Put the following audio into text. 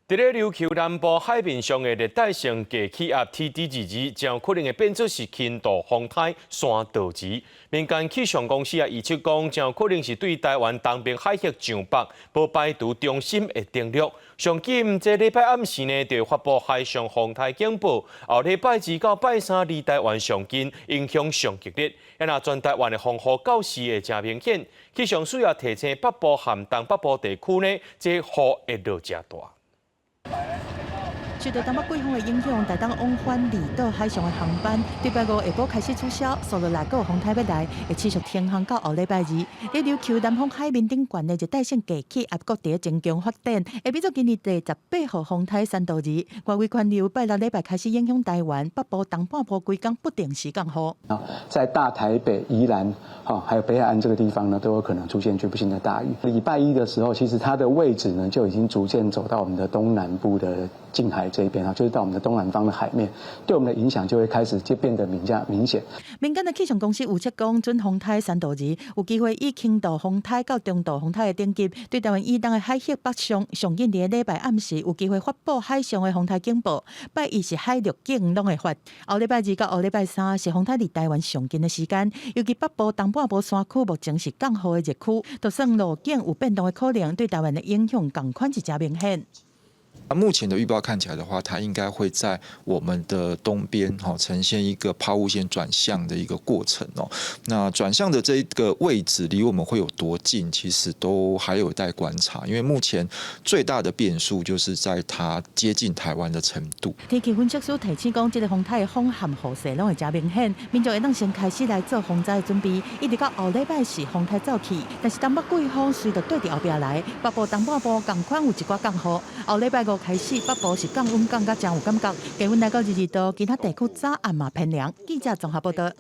佇咧琉球南部海面上的熱帶性低氣壓 TD22，將可能會變做是輕度風颱山道士。民間氣象公司也預測講，將可能是對台灣東邊海域上北，無排除中心會登陸。上緊這禮拜暗時呢，就會發布海上風颱警報。後禮拜二到拜三離台灣上近，影響上激烈。啊，全台灣的風雨到時會誠明顯。氣象署也提醒北部和東北部地區呢，這雨會落誠大。受到東北季風的影響，台東往返離島海上的航班，禮拜五下晡開始取消，紲落來閣有風颱欲來，會持續停航到後禮拜二。佇琉球南方海面頂懸的熱帶性低氣壓閣佇咧增強發展，會變做今年第18號風颱山道士。外圍環流拜六禮拜開始影響台灣北部、東半部規工不定時降雨。啊，在大台北、宜蘭、哈，還有北海岸這個地方呢，都有可能出現局部性的大雨。禮拜一的時候，其實它的位置呢就已經逐漸走到我們的東南部的近海這邊啊，就是到我們的東南方的海面，對我們的影響就會開始就變得比較明顯。民間的氣象公司預測講，準風颱山道士有機會以輕度風颱到中度風颱的等級，對台灣以東的海域北上，上緊佇咧禮拜暗時有機會發布海上的風颱警報。拜一是海陸警攏會發。後禮拜二到後禮拜三是風颱離台灣上近的時間，尤其北部、東半部山區目前是降雨的熱區，就算路徑有變動的可能，對台灣的影響仝款是誠明顯。那目前的預報看起來的話，它應該會在我們的東邊，哈，呈現一個拋物線轉向的一個過程哦。那轉向的這一個位置離我們會有多近，其實都還有待觀察。因為目前最大的變數就是在它接近台灣的程度。天氣分析師提醒講，這個風颱的風和雨勢攏會誠明顯，民眾會當先開始來做防災的準備，一直到後禮拜是風颱走去，但是東北季風隨著綴佇後壁來，北部東半部仝款有一寡降雨。後禮拜五開始，北部是降溫降甲誠有感覺，低溫來到22度，其他地區早暗嘛偏涼。記者綜合報道。